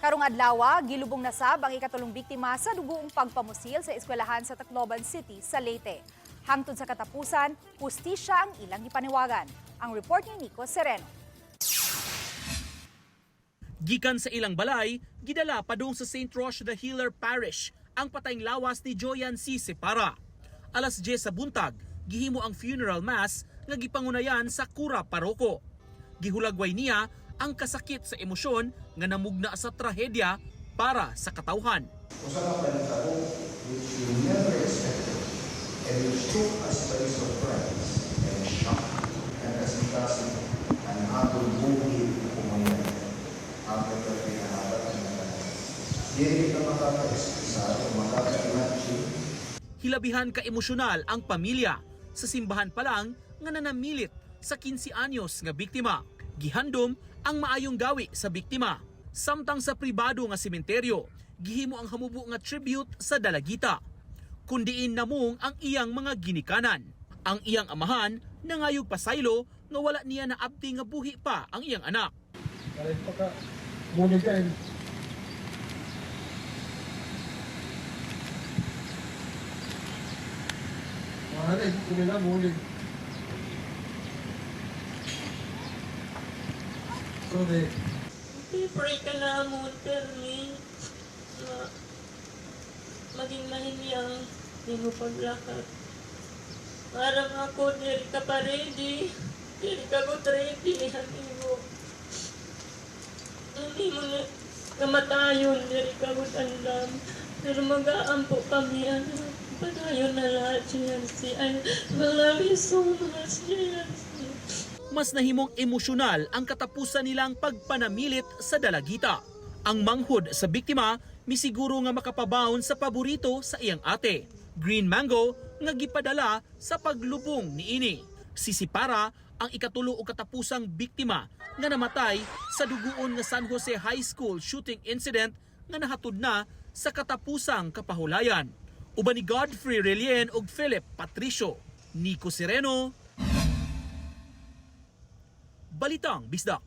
Karong adlaw, gilubong na sab ang ikatulong biktima sa dugoong pagpamusil sa eskwelahan sa Tacloban City sa Leyte. Hangtod sa katapusan, hustisya ang ilang gipanawagan. Ang report ni Nico Sereno. Gikan sa ilang balay, gidala padung sa St. Roch the Healer Parish ang patayng lawas ni Joyan C. Separa. Alas 10 sa buntag, gihimo ang funeral mass nga gipangunayan sa kura paroko. Gihulagway niya ang kasakit sa emosyon nga namugna sa trahedya para sa katawhan. Usa ka panitabo which you never expected and which took us by surprise and shock and kasing-kasing ang atong buhi na komunidad ang pinahabat ng tanan. Dili kita makaka-expresar o makaka-imagine. Hilabihan ka emosyonal ang pamilya sa simbahan pa lang nga nanamilit sa 15 anyos nga biktima. Gihandom ang maayong gawi sa biktima. Samtang sa pribado nga sementeryo, gihimo ang hamubo nga tribute sa dalagita. Kundiin namong ang iyang mga ginikanan. Ang iyang amahan nangayog pasaylo nga wala niya naabti nga buhi pa ang iyang anak. Kahit pa ka, muna dyan. Mahal eh, kumila muli. Sorry. Pray ka na mo, permi, na maging mahimyang di mo paglakad. Parang ako, diri ka pa ready. Diri ka ko ready, hindi mo. Hindi mo na kamatayon, diri ka ko tandam. Pero mag-aampo kami, ano. Padayon na lahat, JNC. I love you so much, JNC. Mas nahimong emosyonal ang katapusan nilang pagpanamilit sa dalagita. Ang manghod sa biktima misiguro nga makapabaon sa paborito sa iyang ate, green mango nga gipadala sa paglubong niini. Si Sipara ang ikatulo o katapusang biktima nga namatay sa duguon nga San Jose High School shooting incident nga nahatod na sa katapusang kapahulayan. Uban ni Godfrey Relien ug Philip Patricio. Nico Sereno, Balitang Bisdak.